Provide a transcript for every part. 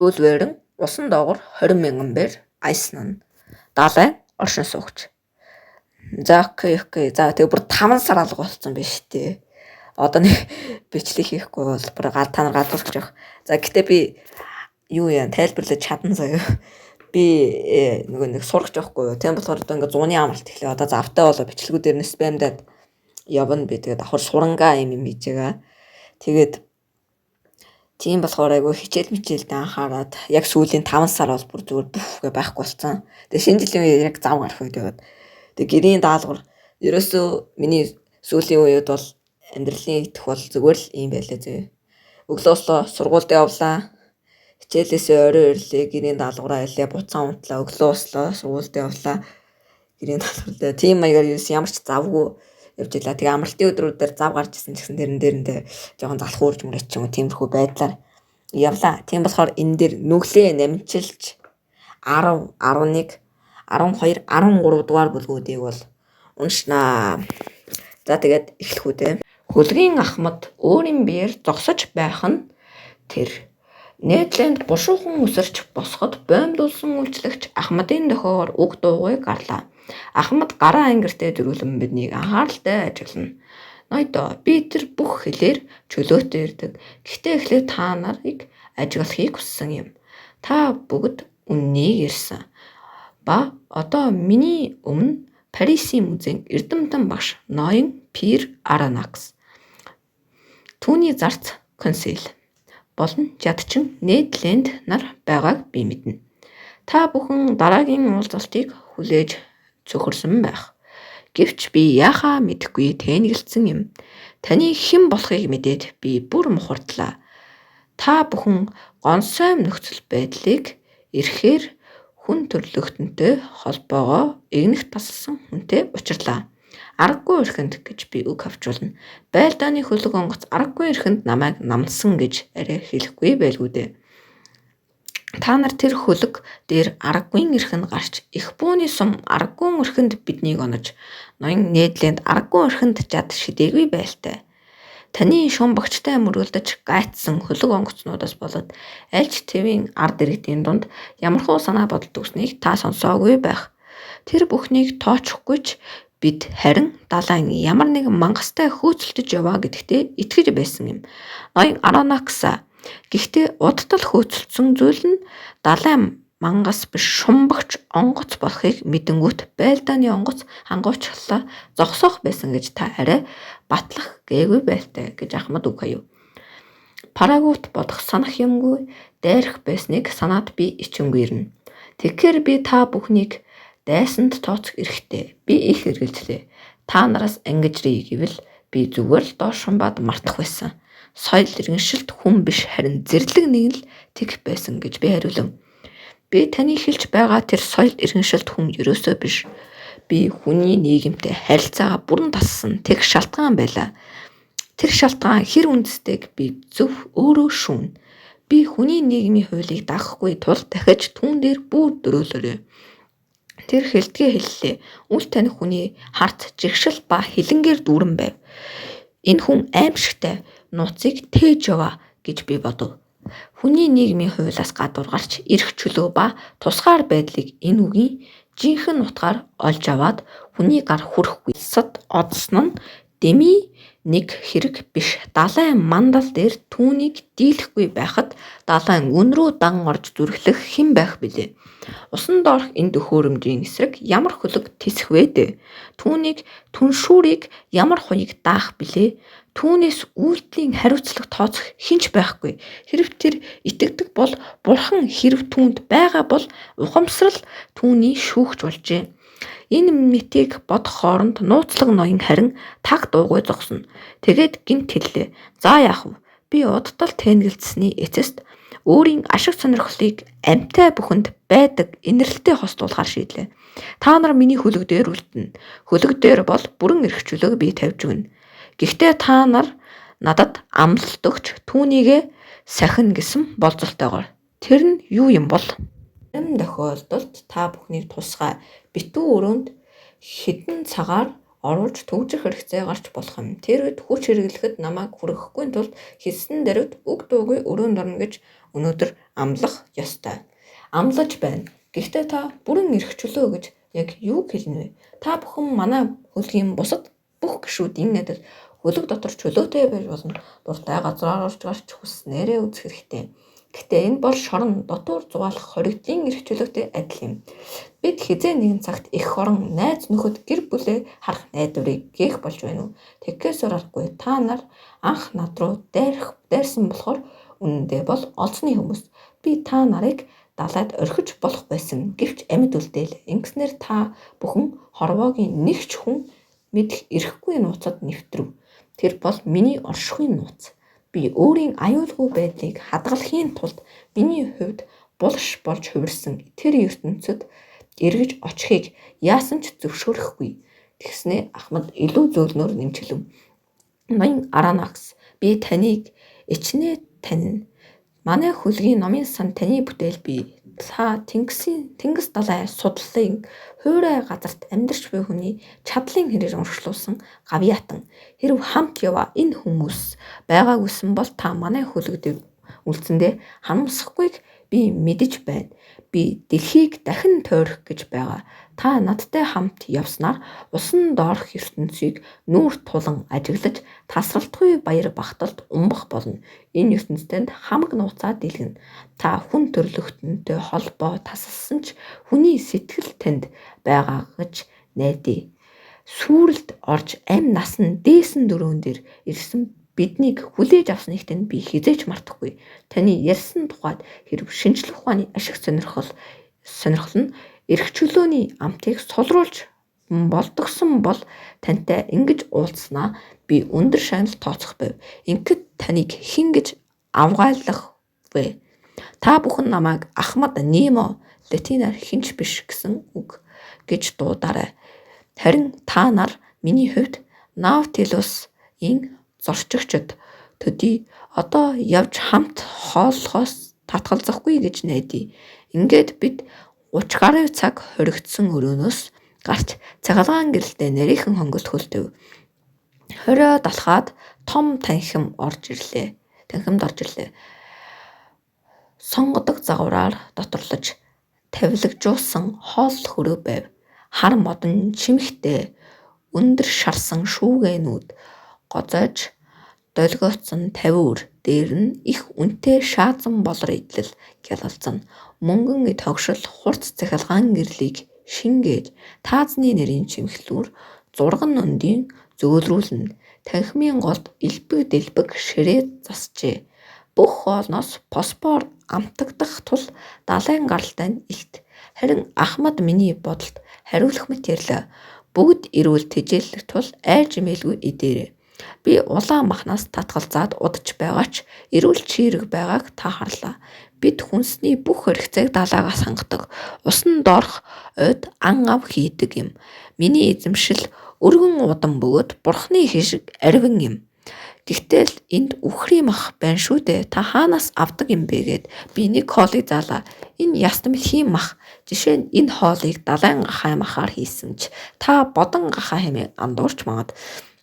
Сүүлвэрэн усан доогуур 20 мянган бээр айсан нь далайн оршин суугч. За, okay. За, тэгээ бүр 5 сар алга болсон байна шүү дээ. Одоо нэг бичлэг хийхгүй бол бүр та нар гадуурч явах. За, гэтээ би юу яа тайлбарлаж чадна заяа. Би нөгөө нэг сурах жоохгүй юу. Тийм болохоор одоо ингээ зуны амралт эхлэв. Одоо завтай болоо бичлэгүүдээр нь spam даад явна би. Тэгээд давхар сурангаа юм юм хийж байгаа. Тэгээд тийм болохоор айгүй хичээл мичээлдээ анхаарад яг сүүлийн 5 сар бол бүр зүгээр бүф гэ байхгүй болсон. Тэгээ шинэ жилийн үеэр яг зав гарах үед яваад. Тэгээ гэрийн даалгавар ерөөсөө миний сүүлийн үед бол амьдралын идэх бол зүгээр л юм байлаа зөө. Өглөөслөө сургуульд явлаа. Хичээлээсээ орой ирлээ, гэрийн даалгавраа хэлээ, буцаан унтлаа, өглөө услаа, сургуульд явлаа. Гэрийн даалгавар. Тийм маягаар ерөөс ямар ч завгүй явж илаа. Тэгээ амралтын өдрүүдээр зав гарч исэн ч гэсэн тэрэн дээрэндээ жоохон залах уурж мөрөч юм уу тиймэрхүү байдлаар явлаа. Тийм болохоор энэ дээр нүглээ намжилж 10, 11, 12, 13 дугаар бүлгүүдийг бол уншнаа. За, тэгээд эхлэх үү те. Хөлгийн ахмад өөрийн биеэр зогсож байх нь тэр. Нед Ленд бушуухан үсэрч босоход боомлуулсан үйлчлэгч Ахмадын дохиогоор үг дуугүй гарлаа. Ахмад гараа ангиртай зөрүүлэн биднийг анхааралтай ажиглана. Ноёдоо, би тэр бүх хэлээр чөлөөтэй ирдэг. Гэхдээ эхлээд та нарыг ажиглахыг хүссэн юм. Та бүгд үннийг ярьсан. Ба одоо миний өмнө Парисын музейн эрдэмтэн багш ноён Пьер Аронакс. Түүний зарц Консил болон жадчин Нед Ленд нар байгааг би мэднэ. Та бүхэн дараагийн уулзалтыг хүлээж цөхөрсөн байх. Гэвч би яахаа мэдэхгүй тэнэгэлдсэн юм. Таны хэн болохыг мэдээд би бүр мухардлаа. Та бүхэн гонсойм нөхцөл байдлыг ирэхээр хүн төрлөختөнтэй холбоогоо эгнэх тасалсан хүнтэй учирлаа. Аргагүй эрхэнд гэж би үг хавчуулна. Байлдааны хөлөг онгоц аргагүй эрхэнд намайг намлсан гэж арай хэлэхгүй байлгүй дээ. Та нар тэр хөлөг дээр аргагүй эрхэнд гарч эх бууны сум аргагүй эрхэнд биднийг онож ноён Нед Ленд аргагүй эрхэнд жад шидээгүй байлтай. Таны шумбагчтай мөргөлдөж гайцсан хөлөг онгоцнуудаас болоод альж твийн ард иргэдийн дунд ямархуу санаа бодол дүгснийг та сонсоогүй байх. Тэр бүхнийг тоочихгүй ч бид харин далайн ямар нэгэн мангастай хөөцөлдөж яваа гэдэгтээ итгэж байсан юм. Ноён Аронакса, гэхдээ удтал хөөцөлдсөн зүйл нь далайн мангас биш шумбагч онгоц болохыг мэдэнгүүт байлдааны онгоц хангуйчлалаа зогсоох байсан гэж та арай батлах гээгүй байлтай гэж Ахмад үг хаяв. Парагут бодох санах юмгүй дайрах байсныг санаад би ичимгүй ирнэ. Тэгэхээр би та бүхнийг дайсанд тооцох эрхтэй. Би их эргэлзлээ. Та нараас ангижрий гэвэл би зүгээр л доош шумбаад мартах байсан. Соёл иргэншилт хүн биш харин зэрлэг нэг л тэгэх байсан гэж би хариулав. Би таны хэлж байгаа тэр соёл иргэншилт хүн ерөөсөө биш. Би хүний нийгэмтэй харилцаагаа бүрэн тассан тэг шалтгаан байлаа. Тэр шалтгаан хэр үндэстэйг би зөв өөрөө шүүнэ. Би хүний нийгмийн хуулийг дагахгүй тул дахиж түүн дээр бүр дөрөөлөөрэй. Тэр хэлдгээ хэллээ. Үл таних хүний харц жигшил ба хилэнгээр дүүрэн байв. Энэ хүн аимшигтай нууцыг тээж яваа гэж би бодов. Хүний нийгмийн хуулиас гадуур гарч эрх чөлөө ба тусгаар байдлыг энэ үгийн жинхэнэ утгаар олж аваад хүний гар хүрэхгүй. Улсад одсон нь дэмий нэг хэрэг биш. Далайн мандал дээр түүнийг дийлэхгүй байхад далайн үн рүү дан орж зүрхлэх хэн байх билээ. Усан доорх энэ төхөөрөмжийн эсрэг ямар хөлөг тэсэх вэ дээ? Түүнийг түншүүрийг ямар хуйг даах билээ? Түүнээс үйлдэлийн хариуцлага тооцох хэн ч байхгүй. Хэрэв тэр итгэдэг бол бурхан хэрэв түүнд байгаа бол ухамсар л түүний шүүгч болжээ. Энэ мэтийг бодох хооронд нууцлаг ноён харин таг дуугүй зогсно. Тэгээд гэнэт хэллээ. За, яах вэ? Би удтал тэнэгэлдсэний эцэст өөрийн ашиг сонирхлыг амьтай бүхэнд байдаг инэрлэлтэй хослуулахар шийдлээ. Та нар миний хөлөг дээр үлдэнэ. Хөлөг дээр бол бүрэн эрх чөлөөг би тавьж өгнө. Гэхдээ та нар надад амлалт өгч түүнийгээ сахина гэсэн болзолтойгоор. Тэр нь юу юм бол? Зарим тохиолдолд та бүхнийг тусгай битүү өрөөнд хэдэн цагаар оруулж түгжрэх хэрэгцээ гарч болох юм. Тэр үед хүч хэрэглэхэд намайг хүргэхгүй тулд хэлсэн дөрвд үг дуугүй өрөөнд орно гэж өнөөдөр Амлах ёстой. Амлаж байна. Гэхдээ та бүрэн эрх чөлөө гэж яг юуг хэлнэ вэ? Та бүхэн манай хөлгийн бусад бүх гишүүдийн адил хөлөг дотор чөлөөтэй байж болно. Дуртай газраар орж гарч хүсснээрээ үзэх хэрэгтэй. Гэхдээ энэ бол шорон дотуур зугаалах хоригдлын эрх чөлөөтэй адил юм. Бид хэзээ нэгэн цагт эх орон, найз нөхөд, гэр бүлээ харах найдварыг гээх болж байна уу? Тэгэхээс өөр аргагүй. Та нар анх над руу дайрсан болохоор үнэндээ бол олзны хүмүүс. Би та нарыг далайд орхиж болох байсан. Гэвч амьд үлдээл. Ингэснээр та бүхэн хорвоогийн нэг ч хүн мэдэх эрхгүй нууцад нэвтрэв. Тэр бол миний оршихуйн нууц. Би өөрийн аюулгүй байдлыг хадгалахын тулд миний хувьд булш болж хувирсан тэр ертөнцөд эргэж очихыг яасан ч зөвшөөрөхгүй. Тэгснээ Ахмад илүү зөөлнөөр нэмж хэлэв. Ноён Аранакс, би таныг ичнээ танина. Манай хөлгийн номын сан таны бүтээл бий. Та тэнгис далай судлалын хуурай газарт амьдарч буй хүний чадлын хэрээр урагшлуулсан гавьяатан. Хэрэв хамт яваа энэ хүмүүс байгаагүйсэн бол та манай хөлөг дээр үлдсэндээ харамсахгүйг би мэдэж байна. Би дэлхийг дахин тойрох гэж байгаа. Та надтай хамт явснаар усан доорх ертөнцийг нүүр тулан ажиглаж тасралтгүй баяр багталд умбах болно. Энэ ертөнц танд хамаг нууцаа дийлгэнэ. Та хүн төрлөختөнтэй холбоо тасалсан ч хүний сэтгэл танд байгаа гэж найдъя. Сүүрэлд орж амь насан дээсэн дөрөөн дээр ирсэн биднийг хүлээж авсныг тань би хэзээ ч мартахгүй. Таны ярьсан тухайд хэрэв шинжлэх ухааны ашиг сонирхол нь эрх чөлөөний амтыг сулруулж болдогсон бол тантай ингэж уулзсанаа би өндөр шагнал тооцох байв. Ингэхэд таныг хэн гэж авгайлах вэ? Та бүхэн намайг Ахмад Немо, латинаар хэн ч биш гэсэн үг гэж дуударай. Харин та нар миний хувьд Наутилусын зорчигчид төдий одоо явж хамт хооллохоос татгалзахгүй гэж найдъя. Ингээд бид 30 гаруй цаг хоригдсон өрөөнөөс гарч цахилгаан гэрэлтэй нарийхан хонгилд хөлтөв. Хориод алхаад том танхим орж ирлээ. Танхимд орж ирлээ. Сонгодог загвараар доторлож тавилгажуулсан хоол хөрөө байв. Хар модон чимэгтэй өндөр шарсан шүүгэнүүд гозойж долгиоцсон тавиур дээр нь их үнэтэй шаазан болор идэл гялалзана. Мөнгөн эд хогшил хурц цахилгаан гэрлийг шингээж таазны нэрийн чимэглүүр зурган өндийн зөөлрүүлнэ. Танхимын голд элбэг дэлбэг ширээ засжээ. Бүх хоолноос фосфор амтагдах тул далайн гаралтай нь илт. Харин Ахмад миний бодолд хариулах мэт ярьлаа. Бүгд эрүүл тэжээлэх тул айл жимээлгүй идээрэй. Би улаан махнаас татгалзаад удаж байгаа ч эрүүл чийрэг байгааг та харлаа. Бид хүнсний бүх хэрэгцээг далайгаас хангадаг. Усан доорх ойд ан ав хийдэг юм. Миний эзэмшил өргөн удам бөгөөд бурхны хишиг ариван юм. Гэхдээ л энд үхрийн мах байна шүү дээ. Та хаанаас авдаг юм бэ гээд би нэг хоолыг заалаа. Энэ ястан бэлхийн мах. Жишээ нь энэ хоолыг далайн гахай махаар хийсэн ч та бодон гахай хэмээн андуурч магад.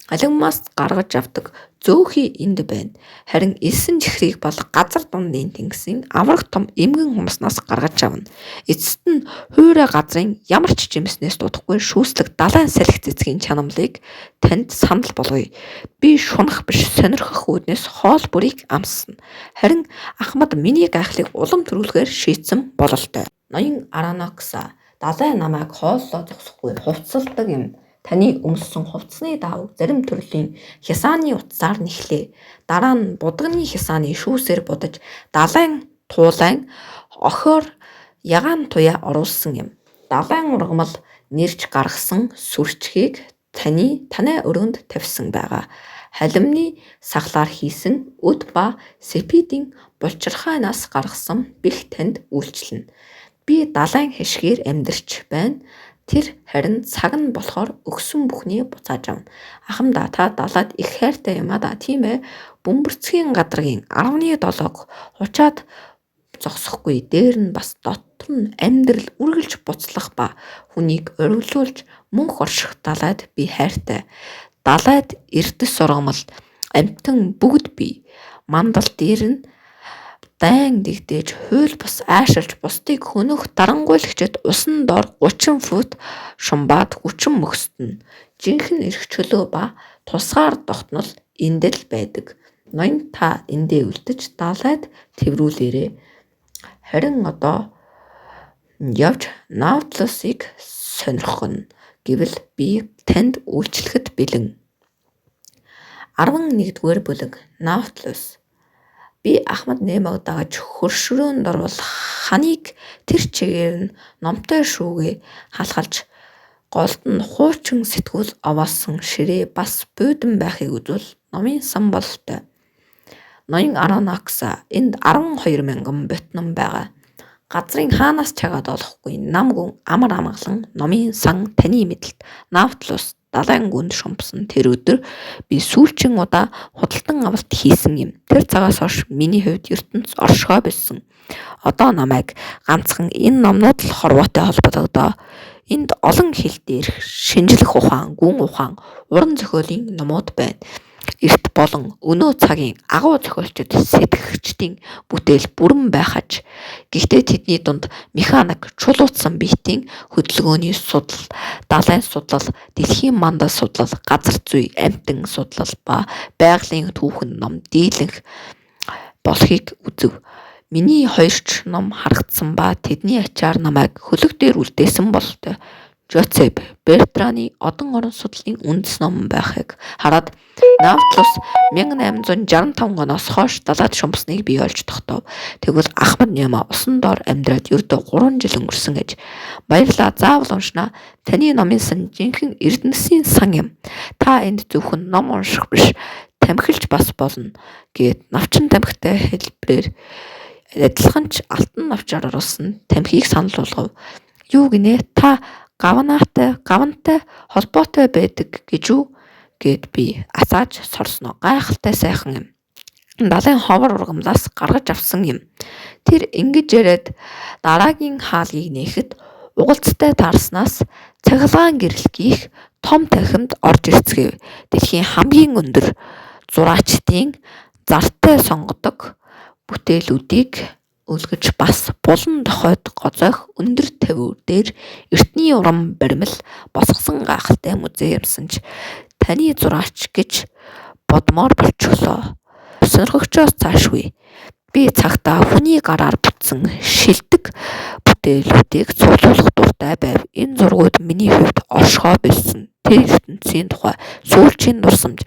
Алимаас гаргаж авдаг зөөхий энд байна. Харин элсэн чихрийг бол газар дундын тэнгисийн авраг том эмгэн хумснаас гаргаж авна. Эцэст нь хуурай газрын ямар ч жимснээс дутахгүй шүүслэг далайн салхи цэцгийн чанамлыг танд санал болгоё. Би шунах биш сонирхох үүднээс хоол бүрийг амсна. Харин Ахмад миний гайхлыг улам төрүүлэхээр шийдсэн бололтой. Ноён Аранакса далай намайг хооллоо зогсохгүй хувцалдаг юм. Таны өмссөн хувцсны даавууг зарим төрлийн хясааны утсаар нэхлээ. Дараа нь будагны хясааны шүүсээр будаж далайн туулайн охиор ягаан туяа оруулсан юм. Далайн ургамал нэрч гаргасан сүрчгийг таны танай өрөөнд тавьсан байгаа. Халимны сахлаар хийсэн өд ба сепидийн булчирхайнаас гаргасан бэх танд үйлчилнэ. Би далайн хишгээр амьдарч байна. Тэр харин цаг нь болохоор өгсөн бүхнийг буцааж авна. Ахам даа, та далайд их хайртай юм аа даа, тийм ээ? Бөмбөрцгийн гадаргын 10.7-г хучаад зогсохгүй. Дээр нь бас дотор нь амьдрал үргэлж буцлах ба хүнийг оргилуулж мөнх орших далайд би хайртай. Далайд эрдэс ургамал, амьтан бүгд бий. Мандал дээр нь Дайн дэгдээж, хууль бус аашилж, бусдыг хөнөөх дарангуйлагчид усан дор 30 фут шумбаад хүчин мөхөсдөнө. Жинхэнэ эрх чөлөө ба тусгаар тогтнол энд л байдаг. Ноён та эндээ үлдэж далайд тэврүүлээрэй. Харин одоо явж Наутилусыг сонирхоно гэвэл би танд үйлчлэхэд бэлэн. 11-р бүлэг. Наутилус. Би Ахмад Немог дагаж хөршрөөнд орвол ханыг тэр чигээр нь номтой шүүгээ халхалж голд нь хуучин сэтгүүл овоолсон ширээ бас буудан байхыг үзвэл номын сан бололтой. Ноён Аронакс, энд 12 мянган бот ном байгаа. Газрын хаанаас чагаад олохгүй нам гүн амар амгалан номын сан таны мэдэлд. Наутилус далайн гүнд шумбсан тэр өдөр би сүүлчийн удаа худалдан авалт хийсэн юм. Тэр цагаас хойш миний хувьд ертөнц оршихуй болсон. Одоо намайг ганцхан энэ номнууд л хорвоотой холбогдоо. Энд олон хэл дээрх шинжлэх ухаан, гүн ухаан, уран зохиолын номууд байна. Эрт болон өнөө цагийн агуу зохиолчид, сэтгэгчдийн бүтээл бүрэн байх аж. Гэхдээ тэдний дунд механик, чулуужсан биетийн хөдөлгөөний судлал, далайн судлал, дэлхийн мандал судлал, газар зүй, амьтан судлал ба байгалийн түүхэн ном дийлэнх болохыг үзэв. Миний хоёр ч ном харагдсан ба тэдний ачаар намайг хөлөг дээр үлдээсэн бололтой. Жозеф Бертраны одон орон судлалын үндэс номон байхыг хараад Наутилус 1865 оноос хойш далайд шумбасныг би олж тогтоов. Тэгвэл Ахмад Немо усан доор амьдраад ердөө 3 жил өнгөрсөн гэж. Баярлалаа, заавал уншина. Таны номын сан жинхэнэ эрдэнэсийн сан юм. Та энд зөвхөн ном унших биш, тамхилж бас болно гээд навчин тамхитай хэлбэрээр адилхан ч алтан навчаар оруулсан тамхиг санал болгов. Юу гинэ, та гавнтай холбоотой байдаг гэж үү гээд би асааж сорсноо. Гайхалтай сайхан юм. Далайн ховор ургамлаас гаргаж авсан юм. Тэр ингэж яриад дараагийн хаалгийг нээхэд угалцтай таарснаас цахилгаан гэрэл гих том танхимд орж ирцгээв. Дэлхийн хамгийн өндөр зураачдын зартай сонгодог бүтээлүүдийг өлгөж бас булан дохойд гозойх өндөр тавиур дээр эртний уран баримл босгосон гайхалтай музей юмсан ч таны зураач гэж бодмоор болчихлоо. Сонирхогчоос цаашгүй. Би цагтаа хүний гараар бүтсэн шилдэг бүтээлүүдийг цуглуулах дуртай байв. Энэ зургууд миний хувьд оршихуй болсон. Тэр ертөнцийн тухай сүүлчийн дурсамж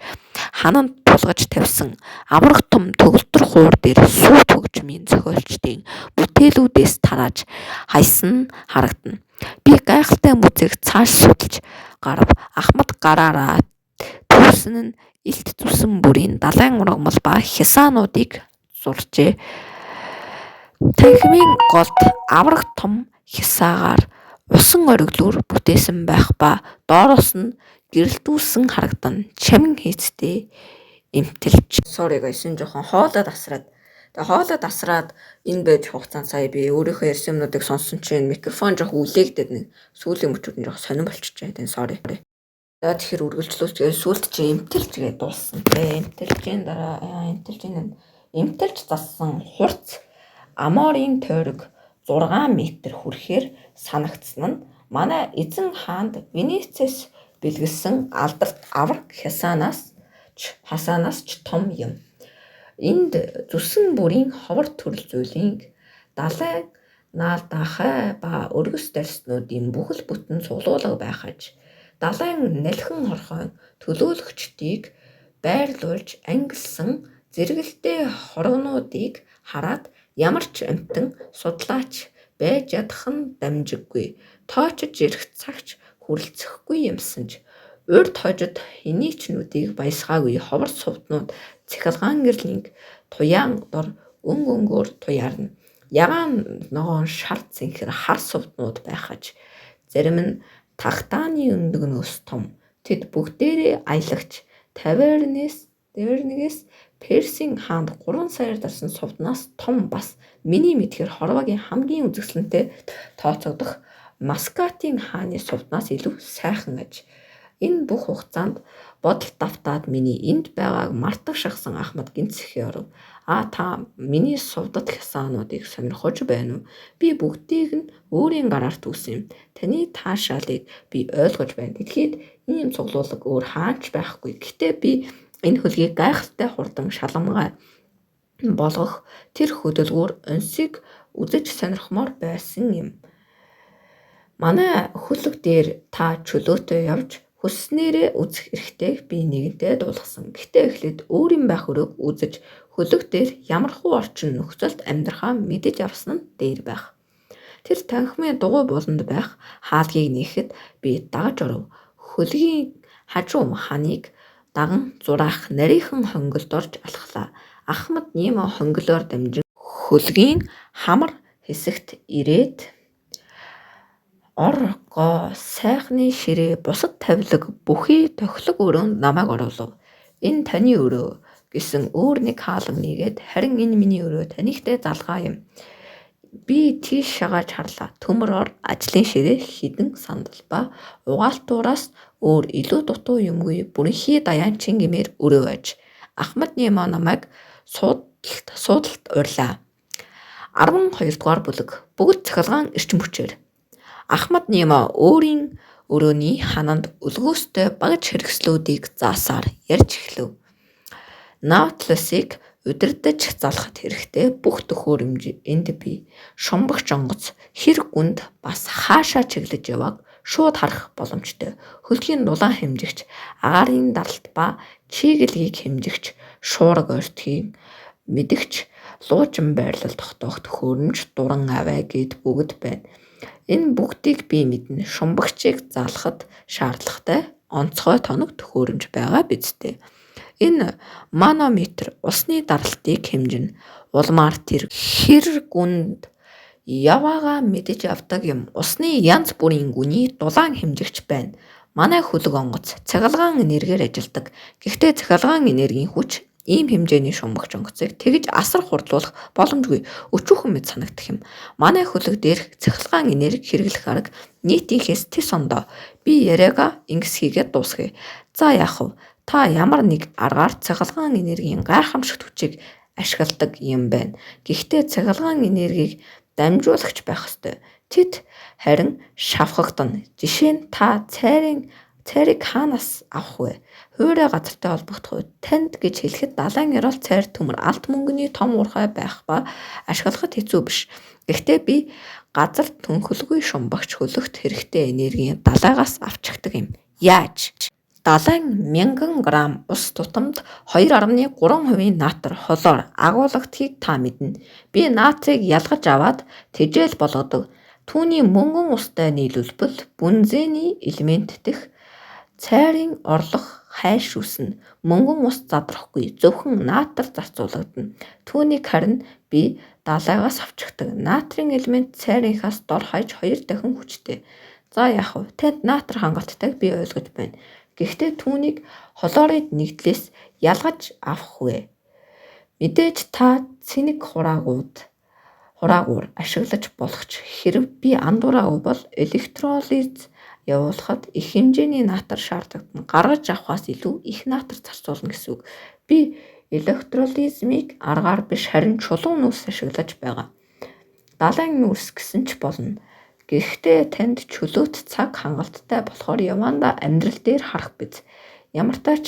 хананд тулгаж тавьсан аварга том төгөлдөр хуур дээр сүйт хөгжмийн зохиолчдын бүтээлүүдээс тарааж хаясан нь харагдана. Би гайхалтай музейг цааш судалж гарав. Ахмад гараараа түүсэн нь элт зүсэн бүрийн далайн ургамал ба хясаануудыг зуржээ. Танхимын голд аварга том хясаагаар усан ориглоор бүтээсэн байх ба доороос нь гэрэлтүүлсэн харагдана. Чамин хийцтэй эмтэлж. Sorry guys, энэ жоохон хоолой тасраад. Тэгээ хоолой тасраад энэ байж хугацаанд сая би өөрийнхөө ярьсан юмнуудыг сонссон чинь микрофон жоох үлээгдээд нэг сүүлийн мөчүүд нь жоох сонин болчихжээ. Тэгээ sorry. За, тэгэхээр үргэлжлүүлж сүүлд чи эмтэлж гээд дууссан. Тэгээ эмтэлжийн дараа эмтэлжийн эмтэлж зассан хурц Аморын тойрог 6 м хүрэхээр санагдсан нь манай эзэн хаанд Венецээс бэлэглэсэн алдарт аварга хясаанаас ч том юм. Энд зүсэн бүрийн ховор төрөл зүйлийн далайн наалдаахай ба өргөс дарснуудын бүхэл бүтэн цуглуулга байх аж. Далайн налхин хорхойн төлөөлөгчдийг байрлуулж ангилсан зэрэгэлдэй хоргонуудыг хараад ямар ч амьтан судлаач байж ядах нь дамжиггүй. Тоочож ярих цаг ч хүрэлцэхгүй юмсан ч урьд хожид хэний ч нүдийг баясгаагүй ховор сувднууд цахилгаан гэрлийн туяан дор өнгө өнгөөр туяарна. Ягаан ногоон шар цэнхэр хар сувднууд байх аж. Зарим нь тагтааны өндөгнөөс том. Тэд бүгдээрээ аялагч Тавернээс Персийн хаанд 3 саяар дарсан сувднаас том бас миний мэдэхээр хорвоогийн хамгийн үзэсгэлэнтэй тооцогдох Маскатын хааны сувднаас илүү сайхан аж. Энэ бүх хугацаанд бодол давтаад миний энд байгааг мартах шахсан Ахмад гэнэт сэхээ оров. А та миний сувдат хясаануудыг сонирхож байна уу? Би бүгдийг нь өөрийн гараар түүсэн юм. Таны таашаалыг би ойлгож байна. Дэлхийд ийм цуглуулга өөр хаана ч байхгүй. Гэхдээ би энэ хөлгийг гайхалтай хурдан шаламгай болгох тэр хөдөлгүүр онсыг үзэж сонирхмоор байсан юм. Манай хөлөг дээр та чөлөөтэй явж хүссэнээрээ үзэх эрхтэйг би нэгэнтээ дуулгасан. Гэхдээ эхлээд өөрийн байх өрөөг үзэж хөлөг дээр ямархуу орчин нөхцөлд амьдрахаа мэдэж авсан нь дээр байх. Тэр танхимын дугуй буланд байх хаалгийг нээхэд би дагаж оров. Хөлгийн хажуу ханыг даган зураах нарийхан хонголд орж алхлаа. Ахмад Немо хонголоор дамжин хөлгийн хамар хэсэгт ирээд ор гоо сайхны ширээ бусад тавилга бүхий тохилог өрөөнд намайг оруулав. Энэ таны өрөө гэсэн өөр нэг хаалга нээгээд харин энэ миний өрөө танихтай залгаа юм. Би тийш шагааж харлаа. Төмөр ор, ажлын ширээ, хэдэн сандал ба угаалтуураас өөр илүү дутуу юмгүй бүрэнхий даяанчин гэмээр өрөө байж. Ахмад Немо намайг суудалд урьлаа. 12 дугаар бүлэг. Бүгд цахилгаан эрчим хүчээр. Ахмад Немо өөрийн өрөөний хананд өлгөөстэй багаж хэрэгслүүдийг заасаар ярьж эхлэв. Наутилусыг удирдаж залхах хэрэгтэй бүх төхөөрөмж энд бий. Шумбагч онгоц хэр гүнд бас хаашаа чиглэж явааг шууд харах боломжтой. Хөлгийн дулаан хэмжигч, агаарын даралт ба чиглэгийг хэмжигч, шуурга ойртохийг мэдэгч, луужин байрлал тогтоох төхөөрөмж, дуран авиа гээд бүгд байна. Энэ бүгдийг би мэднэ. Шумбагчийг залхад шаардлагатай онцгой тоног төхөөрөмж байгаа биз дээ. Энэ манометр усны даралтыг хэмжинэ. Улмаар тэр хэр гүнд яваагаа мэдэж явдаг юм. Усны янз бүрийн гүний дулаан хэмжигч байна. Манай хөлөг онгоц цахилгаан энергиэр ажилладаг. Гэхдээ цахилгаан энергийн хүч ийм хэмжээний шумбагч онгоцыг тэгж асар хурдлуулах боломжгүй. Өчүүхэн мэт санагдах юм. Манай хөлөг дээрх цахилгаан энерги хэрэглэх арга нийтийнхээс тэс ондоо. Би яриагаа ингэс хийгээд дуусгая. За яах вэ? Та ямар нэг аргаар цахилгаан энергийн гайхамшигт хүчийг ашигладаг юм байна. Гэхдээ цахилгаан энергийг дамжуулагч байх ёстой. Тэд харин шавхагдана. Жишээ нь та цайрыг хаанаас авах вэ? Хуурай газартай холбогдох уу? Танд гэж хэлэхэд далайн ёроол цайр төмөр алт мөнгөний том уурхай байх ба ашиглахад хэцүү биш. Гэхдээ би газар төнхөлгүй шумбагч хөлөгт хэрэгтэй энергийг далайгаас авчихдаг юм. Яаж? Далайн 1000 грамм ус тутамд 2.3% натр хлор агуулагдахыг та мэднэ. Би натрийг ялгаж аваад тэжээл болгодог. Түүний мөнгөн устай нийлүүлбэл бензиний элемент дэх цайрын орлох хайлш үүснэ. Мөнгөн ус задрахгүй, зөвхөн натр зарцуулагдана. Түүнийг харин би далайгаас авчихдаг. Натрийн элемент цайрынхаас дор хаяж 2 дахин хүчтэй. За яах вэ? Танд натр хангалтайг би ойлгож байна. Гэхдээ түүнийг хлорид нэгдлээс ялгаж авах вэ? Мэдээж та цэнэг хураагуур ашиглаж болох ч хэрэв би андуураагүй бол электролиз явуулахад их хэмжээний натр шаардлагатана. Гаргаж авахаас илүү их натр зарцуулна гэсэн үг. Би электролизмыг аргаар биш харин чулуун нүүрс ашиглаж байгаа. Далайн нүүрс гэсэн ч болно. Гэхдээ танд чөлөөт цаг хангалттай болохоор явандаа амьдрал дээр харах биз. Ямартай ч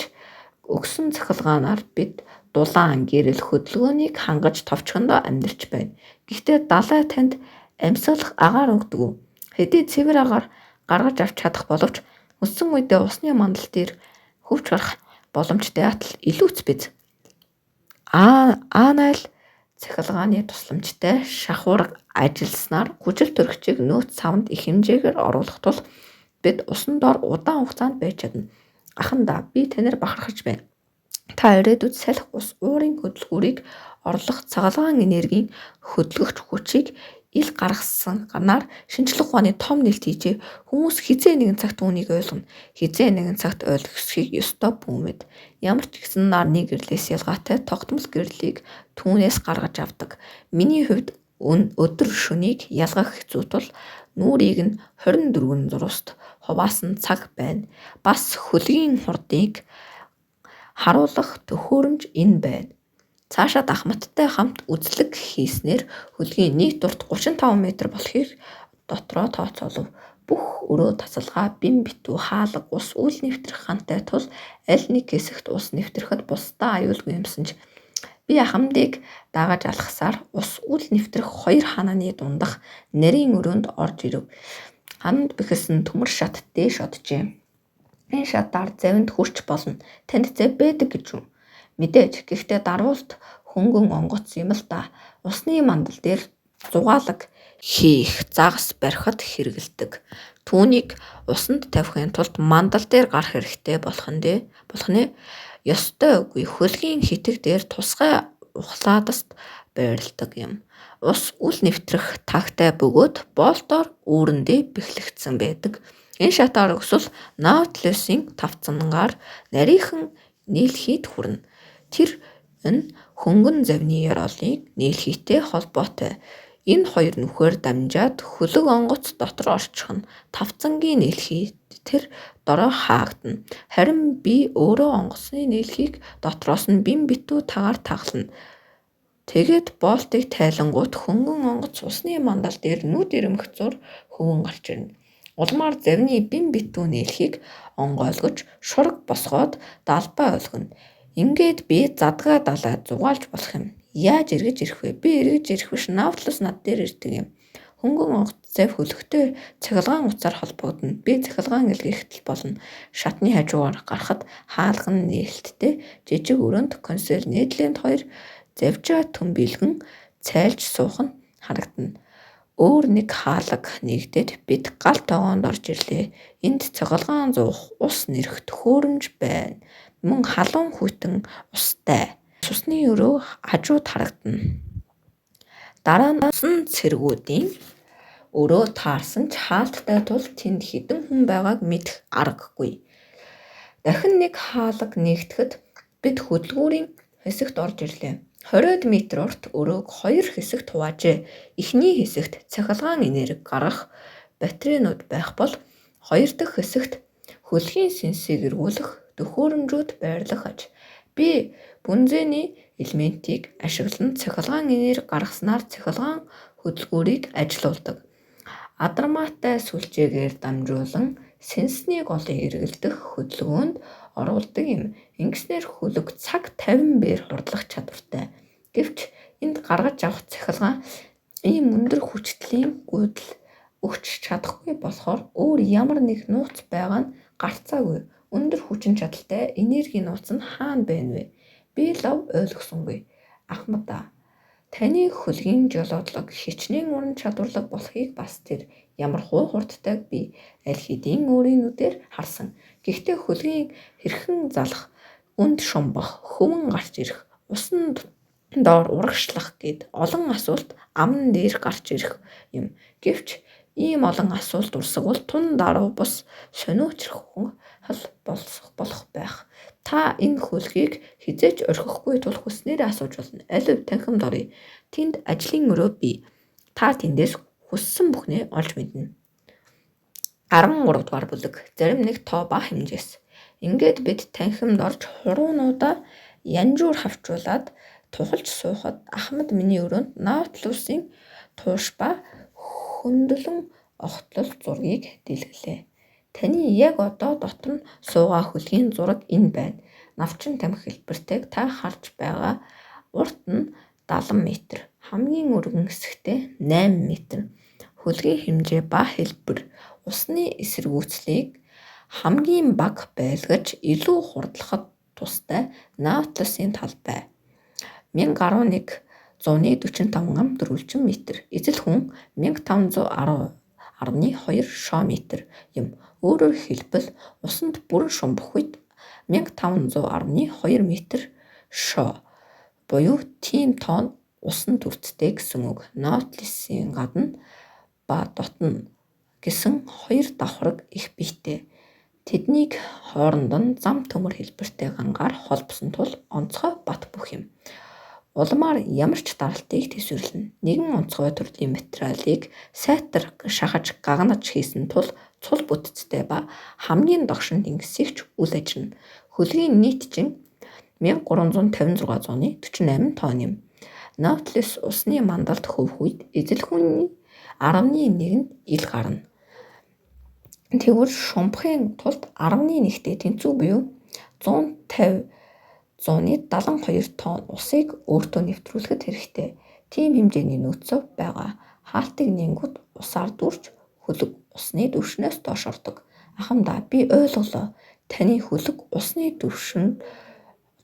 өгсөн цахилгаанаар бид дулаан, гэрэл, хөдөлгөөнийг хангаж товчхондоо амьдарч байна. Гэхдээ далай танд амьсгалах агаар өгдөг үү? Хэдий цэвэр агаар гаргаж авч чадах боловч хүссэн үедээ усны мандал дээр хөвч гарах боломжтой атал илүүц биз. Аанайл цахилгааны тусламжтай шахуурга ажилласнаар хүчил төрөгчийг нөөц савнд их хэмжээгээр оруулах тул бид усан дор удаан хугацаанд байж чадна. Ахандаа би танаар бахархаж байна. Та ирээдүйд салхи ус уурын хөдөлгүүрийг орлох цахилгаан энергийн хөдөлгөгч хүчийг ил гаргаснаар шинжлэх ухааны том нээлт хийжээ. Хүмүүс хэзээ нэгэн цагт үүнийг ойлгоно. Хэзээ нэгэн цагт ойлгосхийг ёстой бүүмэд. Ямар ч гэсэн нарны гэрлээс ялгаатай тогтмол гэрлийг түүнээс гаргаж авдаг. Миний хувьд өдөр шөнийг ялгах хэцүү тул нүүрийг нь 24 зуруст хуваасан цаг байна. Бас хөлгийн хурдыг харуулах төхөөрөмж энэ байна. Цаашаад Ахмадтай хамт үзлэг хийснээр хөлгийн нийт урт 35 метр болохыг дотроо тооцоолов. Бүх өрөө тасалгаа бим битүү хаалга ус үл нэвтрэх хантай тул аль нэг хэсэгт ус нэвтрэхэд бусдаа аюулгүй юмсан ч би Ахмадыг дагаж алхасаар ус үл нэвтрэх хоёр ханааны дундах нарийн өрөөнд орж ирэв. Хананд бэхэлсэн төмөр шат дээш оджээ. Энэ шатаар завинд хүрч болно. Танд зав байдаг гэж үү? Мэдээж. Гэхдээ дарвуулт хөнгөн онгоц юм л даа. Усны мандал дээр зугаалга хийх загас барихад хэрэглэдэг. Түүнийг усанд тавихын тулд мандал дээр гарах хэрэгтэй болох нь ёстой үгүй хөлгийн хэтэг дээр тусгай ухлаадаст байрладаг юм. Ус үл нэвтрэх тагтай бөгөөд болтоор үүрэндээ бэхлэгдсэн байдаг. Энэ шатаар өсвөл Наутилусын тавцангаар нарийхан нийлхийд хүрнэ. Тэр нь хөнгөн завины ёроолын нийлхийтэй холбоотой. Энэ хоёр нүхээр дамжаад хөлөг онгоц дотор орчихно. Тавцангийн нийлхий тэр дороо хаагдана. Харин би өөрөө онгоцны нийлхийг дотроос нь бим битүү тагаар таглана. Тэгээд болтыг тайлангуут хөнгөн онгоц усны мандал дээр нүд ирмэх зуур хөвөн гарч ирнэ. Улмаар завины бим битүү нийлхийг онгойлгож шураг босгоод далбай өлгөнө. Ингээд би задгаа далай зугаалж болох юм. Яаж эргэж ирэх вэ? Би эргэж ирэх биш Наутилус над дээр ирдэг юм. Хөнгөн онгоц зав хөлөгтэй цахилгаан утсаар холбогдоно. Би цахилгаан илгээхтэл болно. Шатны хажуугаар гарахад хаалга нь нээлттэй жижиг өрөөнд консерв Нидерланд хоёр завжаа төмбийлгэн цайлж суух нь харагдана. Өөр нэг хаалга нээгдээд бид гал тогоонд орж ирлээ. Энд цахилгаан зуух, ус нэрэх төхөөрөмж байна. Мөн халуун хүйтэн устай. Цусны өрөө хажууд харагдана. Дараа нь усан цэргүүдийн өрөө таарсан ч хаалттай тул тэнд хэдэн хүн байгааг мэдэх аргагүй. Дахин нэг хаалга нээгдэхэд бид хөдөлгүүрийн хэсэгт орж ирлээ. 20-од метр урт өрөөг хоёр хэсэгт хуваажээ. Эхний хэсэгт цахилгаан энерги гаргах батарейнууд байх бол хоёр дахь хэсэгт хөлгийн сэнсийг эргүүлэх төхөөрөмжүүд байрлах аж. Би бензоны элементийг ашиглан цахилгаан энерги гаргаснаар цахилгаан хөдөлгүүрийг ажилуулдаг. Адармаатай сүлжээгээр дамжуулан сэнсний голыг эргэлдэх хөдөлгөөнд оруулдаг юм. Ингэснээр хөлөг цаг 50 бээр хурдлах чадвартай. Гэвч энд гаргаж авах цахилгаан ийм өндөр хүчтэлийн гүйдэл өгч чадахгүй болохоор өөр ямар нэг нууц байгаа нь гарцаагүй. Өндөр хүчин чадалтай энергийн нууц нь хаана байна вэ? Би лав ойлгосонгүй. Ахмад аа, таны хөлгийн жолоодлого хэчнээн уран чадварлаг болохыг бас тэр ямар хуу хурдтайг би аль хэдийн өөрийн нүдээр харсан. Гэхдээ хөлгийн хэрхэн залах, үнд шумбах, хөвөн гарч ирэх, усан доор урагшлах гээд олон асуулт аман дээр гарч ирэх юм. Гэвч ийм олон асуулт урсгавал тун даруй бус сониучрах болох байх. Та энэ хөлгийг хэзээ ч орхихгүй тул хүссэнээрээ асууж болно. Алив танхимд оръё. Тэнд ажлын өрөө бий. Та тэндээс хүссэн бүхнээ олж мэднэ. 13 дугаар бүлэг. Зарим нэг тоо ба хэмжээс. Ингээд бид танхимд орж хуруунуудаа янжуур хавчуулаад тухалж суухад Ахмад миний өрөөнд Наутилусын туушаа ба хөндлөн огтлол зургийг дэлгэлээ. Таны яг одоо дотор нь суугаа хөлгийн зураг энэ байна. Навчин тамхи хэлбэртэйг та харж байгаа. Урт нь 70 метр, хамгийн өргөн хэсэгтээ 8 метр. Хөлгийн хэмжээ ба хэлбэр усны эсэргүүцлийг хамгийн бага байлгаж илүү хурдлахад тустай Наутилусын талбай 1011,45 гам дөрвөлжин метр. Эзэл хүн 1510.2 шоо метр юм. Өөрөөр хэлбэл усанд бүрэн шумбах үед 1510.2 метр шоо буюу тийм тонн усан төрцтэй гэсэн үг. Наутилусын гадна ба дотно гэсэн хоёр давхарга их биетэй. Тэднийг хооронд нь зам төмөр хэлбэртэй гангаар холбосон тул онцгой бат бөх юм. Улмаар ямар ч даралтыг тэсвэрлэнэ. Нэгэн онцгой төрлийн материалыг сайтар шахаж гагнаж хийсэн тул цул бүтцтэй ба хамгийн догшин тэнгисийг ч үл ажирна. Хөлгийн нийт чин 1356,48 тонн юм. Наутилус усны мандалд хөвөх үед эзэлхүүний 10,1-нд ил гарна. Тэгвэл шумбахын тулд 10,1-тэй тэнцүү буюу 150,72 тонн усыг өөртөө нэвтрүүлэхэд хэрэгтэй. Тийм хэмжээний нөөц сав байгаа. Хаалтыг нээнгүүт усаар дүүрч хөлөг усны түвшнээс доош ордог. Ахам даа, би ойлголоо. Таны хөлөг усны түвшинд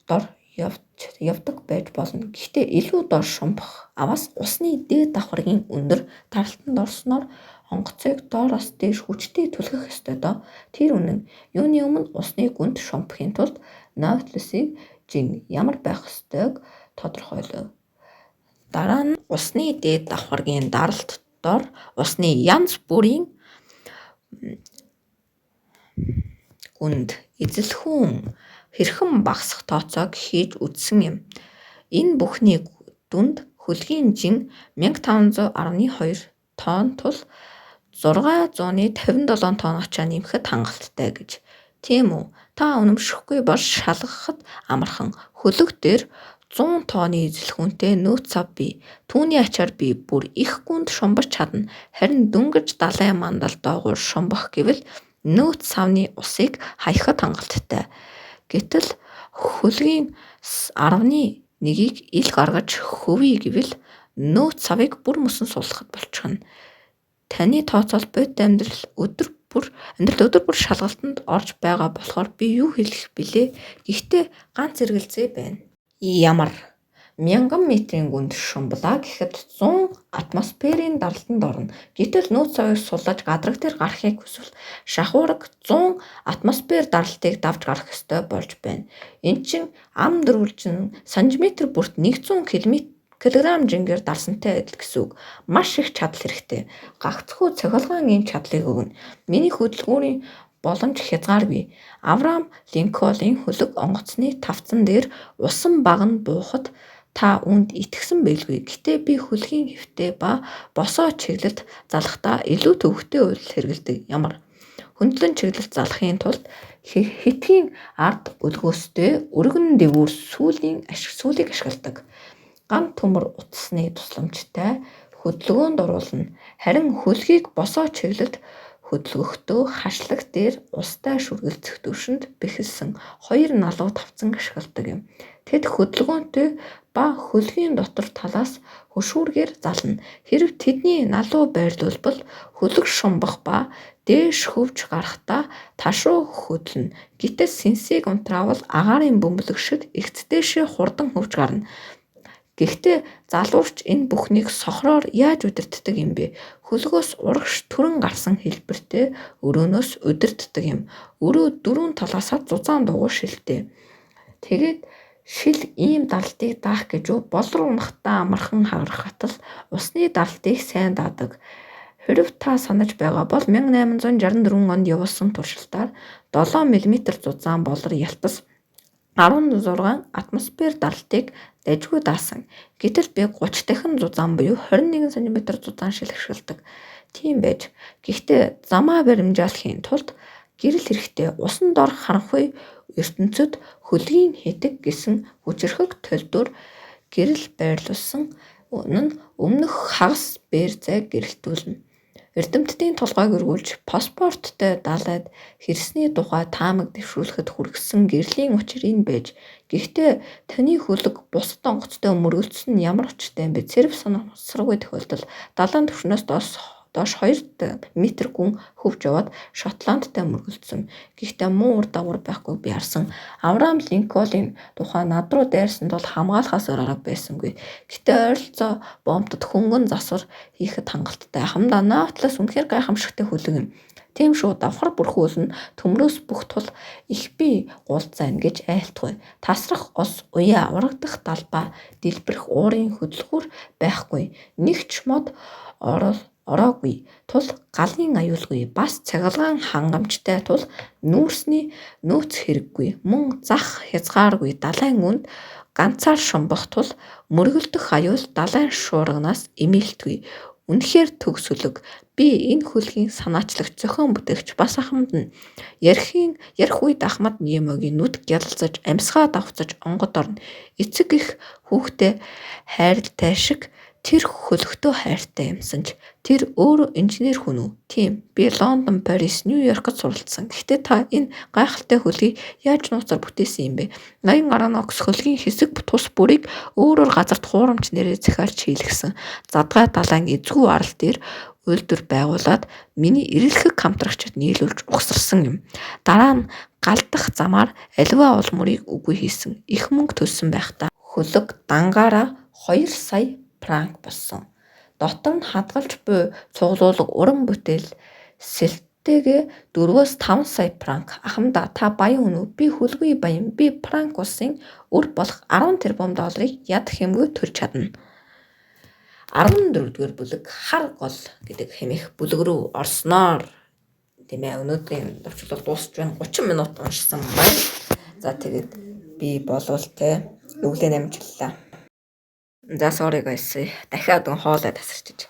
дор явдаг байж болно. Гэхдээ илүү доош шумбах аваас усны дээд давхаргийн өндөр даралтанд орсноор онгоцыг доороос дээш хүчтэй түлхэх ёстой доо. Тэр үнэн. Юуны өмнө усны гүнд шумбахын тулд Наутилусын жин ямар байх ёстойг тодорхойлов. Дараа нь усны дээд давхаргийн даралт дор усны янз бүрийн гүнд эзэлхүүн хэрхэн багасах тооцоог хийж үзсэн юм. Энэ бүхний дүнд хөлгийн жин 1500.2 тонн тул 657 тонн ачаа нэмэхэд хангалттай гэж. Тийм үү? Та үнэмшихгүй бол шалгахад амархан. Хөлөг дээр 100 тонны эзэлхүүнтэй нөөц сав бий. Түүний ачаар би бүр их гүнд шумбаж чадна. Харин дөнгөж далайн мандал доогуур шумбах гэвэл нөөц савны усыг хаяхад хангалттай. Гэтэл хөлгийн 10,1-ийг ил гаргаж хөвье гэвэл нөөц савыг бүр мөсөн суллахад болчихно. Таны тооцоол бодит амьдрал өдөр бүр шалгалтанд орж байгаа болохоор би юу хэлэх билээ. Гэхдээ ганц эргэлзээ байна. Ямар? 1000 метрийн гүнд шумблаа гэхэд 100 атмосферийн даралтанд орно. Гэтэл нөөц савыг суллаж гадраг дээр гарахыг хүсвэл шахуураг 100 атмосфер даралтыг давж гарах ёстой болж байна. Энэ чинь ам дөрвөлжин сантиметр бүрт 100 килограмм жингээр дарсантай адил гэсэн үг. Маш их чадал хэрэгтэй. Гагцхүү цахилгаан ийм чадлыг өгнө. Миний хөдөлгүүрийн боломж хязгааргүй. Авраам Линкольнын хөлөг онгоцны тавцан дээр усан баг нь буухад та үүнд итгэсэн байлгүй. Гэтэ би хөлгийн хэвтээ ба босоо чиглэлд залахдаа илүү төвөгтэй үйлдэл хэрэглэдэг. Ямар? Хөндлөн чиглэлд залахын тулд хэтгийн ард өлгөөстэй өргөн дээгүүр сүүлийг ашигладаг. Ган төмөр утасны тусламжтай хөдөлгөөнд оруулна. Харин хөлгийг босоо чиглэлд хөдөлгөхдөө хашлаг дээр устай шүргэлцэх түвшинд бэхэлсэн хоёр налуу тавцан ашигладаг юм. Тэд хөдөлгөөнтэй ба хөлгийн дотор талаас хөшүүргээр зална. Хэрэв тэдний налуу байрлуулбал хөлөг шумбах ба дээш хөвж гарахдаа ташуу хөдлөнө. Гэтэл сэнсийг унтраавал агаарын бөмбөлөг шиг эгц дээшээ хурдан хөвж гарна. Гэхдээ залуурч энэ бүхнийг сохроор яаж удирддаг юм бэ? Хөлгөөс урагш түрэн гарсан хэлбэртэй өрөөнөөс удирддаг юм. Өрөө дөрвөн талаасаа зузаан дугуй шилтэй. Тэгээд шил ийм даралтыг даах гэж үү? Болор унахдаа амархан хагарах атал усны даралтыг сайн даадаг. Хэрэв та санаж байгаа бол 1864 онд явуулсан туршилтаар 7 мм зузаан болор ялтас 16 атмосфер даралтыг дажгүй даасан. Гэтэл би 30 дахин зузаан буюу 21 см зузаан шил ашигладаг. Тийм байж. Гэхдээ замаа баримжаалахын тулд гэрэл хэрэгтэй. Усан дор харанхуй ертөнцөд хөлгийн хэтэг гэсэн хүчирхэг толь дүр гэрэл байрлуулсан нь өмнөх хагас бээр зайг гэрэлтүүлнэ. Эрдэмтдийн толгойг эргүүлж паспорттой далайд хэрсний тухай таамаг дэвшүүлэхэд хүргэсэн гэрлийн учир энэ байж. Гэхдээ таны хөлөг бусад онгоцтой мөргөлдсөн нь ямар учиртай юм бэ? Цэрэг санамсаргүй тохиолдол далайн түвшнээс доош 2 метр гүн хөвж яваад Шотландтай мөргөлдсөн. Гэхдээ муу ур дагавар байхгүй би харсан. Авраам Линкольнын тухай над руу дайрсан тул хамгаалахаас өөр арга байсангүй. Гэтэ ойролцоо бомбод хөнгөн засвар хийхэд хангалттай. Хамдаа Наутилус үнэхээр гайхамшигтай хөлөг юм. Тийм шүү, давхар бүрхүүл нь төмрөөс бүх тул их бие гулцайна гэж айлтгав. Тасрах ус, уяа, урагдах далбай, дэлбэрэх уурын хөдөлгүүр байхгүй. Нэг ч мод ороогүй тул галын аюулгүй, бас цахилгаан хангамжтай тул нүүрсний нөөц хэрэггүй, мөн зах хязгааргүй далайн үнд ганцаар шумбах тул мөргөлдөх аюул далайн шуурганаас эмээлтгүй. Үнэхээр төгс хөлөг. Би энэ хөлгийн санаачлагч, зохион бүтээгч, бас ахмад нь. Ярих үед Ахмад Немогийн нүд гялалзаж, амьсгаа давхцаж онгод орно. Эцэг эх хүүхдээ хайрладаг шиг тэр хөлөгтөө хайртай юмсан ч тэр өөрөө инженер хүн үү? Тийм. Би Лондон, Парис, Нью-Йоркод суралцсан. Гэхдээ та энэ гайхалтай хөлгийг яаж нууцаар бүтээсэн юм бэ? Ноён Аронакс хөлгийн хэсэг тус бүрийг өөрөөр газарт хуурамч нэрээр захиалж хийлгэсэн. Задгай далайн эзгүй арал дээр үйлдвэр байгуулад миний эрэлхэг хамтрагчид нийлүүлж угсарсан юм. Дараа нь галдах замаар аливаа уул мөрийг үгүй хийсэн. Их мөнгө төлсөн байх даа. Хөлөг дангаараа 2 сая франк болсон. Дотор нь хадгалж буй цуглуулга уран бүтээл сэлттэйгээ 4-5 сая франк. Ахмадаа, та баян хүн үү? Би хүлгүй баян. Би Франк улсын өр болох 10 тэрбум долларыг ядах юмгүй төлж чадна. 14-р бүлэг хар гол гэдэг хэмээх бүлэг рүү орсноор, тийм ээ, өнөөдрийн товчлол дуусч байна. 30 минут уншсан байна. За, тэгээд би болвол те өглөө амжилтлаа. За, sorry guys. Дахиад өн хоолой тасарчиж.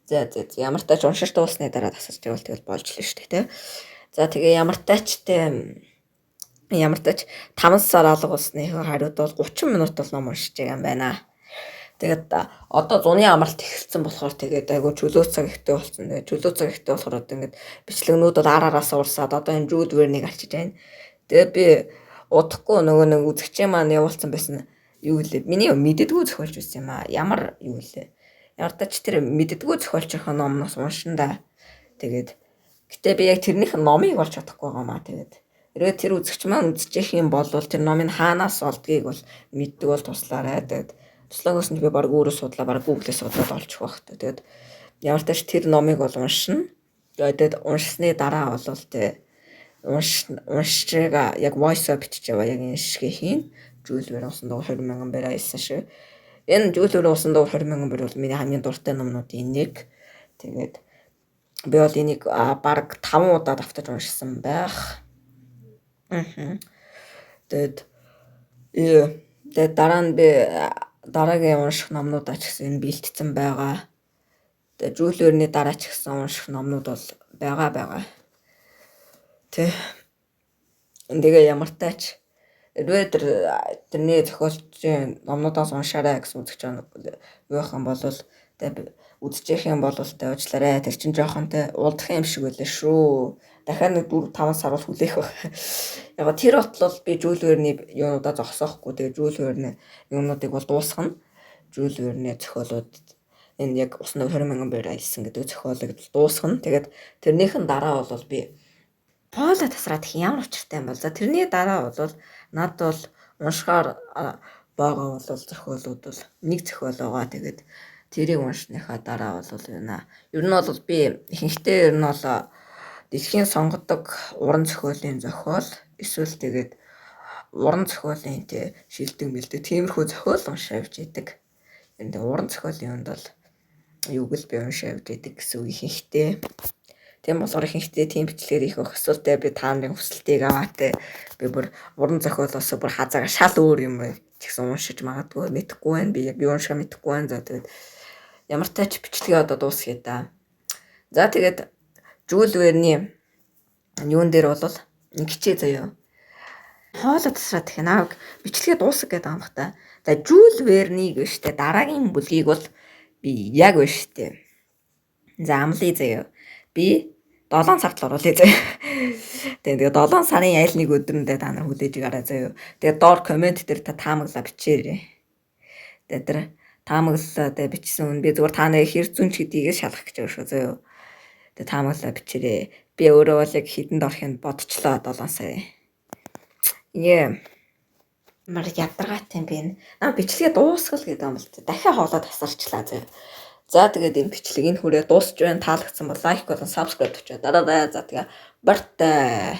За, ямар тач уншиж дуусны дараа тасарч байвал тэгэл болж л шүү дээ, те. За, тэгээ ямар тач те ямар тач 5 сар алга болсны хариуд бол 30 минут бол ном уншиж байгаа юм байна. Тэгээд одоо зуны амралт эхэлсэн болохоор тэгээд айгу чөлөө цаг ихтэй болсон. Тэгээд чөлөө цаг ихтэй болохоор одоо ингээд бичлэгнүүд бол ар араас уурсаад одоо энэ Жюль Вернийг арчиж байна. Тэгээд би удахгүй нөгөө нэг үзэгчийн маань явуулсан байсан, юу лээ. Миний мэддэггүй зохиолч байсан юм аа. Ямар юу лээ. Ямар тач тэр мэддэггүй зохиолчийн номноос уншин да. Тэгээд гэтээ би яг тэрнийх номыг олж чадахгүй байгаа маа. Тэгээд хэрвээ тэр үзэгч маань үзчих юм бол тэр номыг хаанаас олдгийг бол мэддэг бол туслаарай. Тэгээд туслаагаас нь би баг өөрөө судлаа, баг Google-ээс судлаад олчих байх. Тэгээд ямар тач тэр номыг бол уншина. Тэгээд уншсны дараа бол тэ уншиж байгаа яг voice бичиж яваа, яг энэ шиг хийн. Жюль Верн усан дуугүй 20 мянган бэр аялсан шиг. Энэ Жюль Верн усан дуугүй 20 мянган бэр бол миний хамгийн дуртай номнуудын нэг. Тэгээд би бол энийг бараг 5 удаа давтаж уншсан байх. Тэгээд дараа нь би дараагийн унших номнуудаа ч гэсэн энэ бэлтгэсэн байгаа. Тэгээд Жюль Верний дараа ч гэсэн унших номнууд бол байгаа байгаа. Тэ. Тэгээ ямар тач хэрвээ тэр тэрний зохиолчийн номнуудаас уншаарай гэсэн үзэгч юу юм бол тэ үзчих юм бол тэ уучлаарай. Тэр чинь жоохон тэ уулдах юм шиг байлаа шүү. Дахиад нэг 4 5 сар бол хүлээх байх. Яг тэр ботлол би Жюль Верний юунуудаа зогсоохгүй. Тэгээ Жюль Верний юунуудыг бол дуусгана. Жюль Верний зохиолууд, энэ яг усан 20 мянган бэр аялсан гэдэг зохиолыг дуусгана. Тэгээд тэрнийхэн дараа бол би хоолой тасраад их ямар учиртай юм бол. За, тэрний дараа бол над бол уншихаар байгаа бол зохиолууд бол нэг зохиол байгаа. Тэгээд тэрийг уншсныхаа дараа бол юuna. Ер нь бол би ихэнхдээ ер нь бол дэлхийн сонгодог уран зохиолын зохиол эсвэл тэгээд уран зохиолын тэ шилдэг мэлдэг тиймэрхүү зохиол уншаа явж идэг. Энэ уран зохиолын юунд бол юуг л би уншаа явж идэг гэсэн үг ихэнхдээ. Тийм болохоор ихэнхдээ тийм бичлэгээр их байх. Эсвэл тэ би та нарын хүсэлтийг аваа тэ би бүр уран зохиолоос бүр хазаага шал өөр юм ч гэсэн уншиж магадгүй, мэдэхгүй байна. Би яг юу уншихаа мэдэхгүй байна. За, тэгээд ямар тач бичлэгээ одоо дуусгая да. За, тэгээд Жюль Верний юун дээр бол ингэчээ заяа. Хоолой тасраад их нааг бичлэгээ дуусгах гэдэг юм бах та. За, Жюль Вернийг биш тэ дараагийн бүлгийг бол би яг биш тэ. За, амлая заяа. Би 7 сард л оруулъя заяа. Тэгээ 7 сарын аль нэг өдрөндөө та нар хүлээж гараа заяа. Тэгээ доор comment дээр та таамаглаа бичээрэй. Тэгээ тэр таамаглалаа тэгээ бичсэн хүн би зүгээр та нарыг хэр зүнч гэдгийг шалгах гэж байгаа шүү заяа. Тэгээ таамаглаа бичээрэй. Би өөрөө бол яг хэдэнд орохыг бодчихлоо 7 сарын. Yeah. Мар ядаргаатай юм бэ. Наа бичлэгээ дуусгал гэдэг юм бол дахиад хоолой тасарчлаа заяа. За, тэгээд энэ бичлэг энэ хүрээ дуусч байна. Таалагдсан бол like болон subscribe тавьчаа. Дараарай. За, тэгээ баяртай.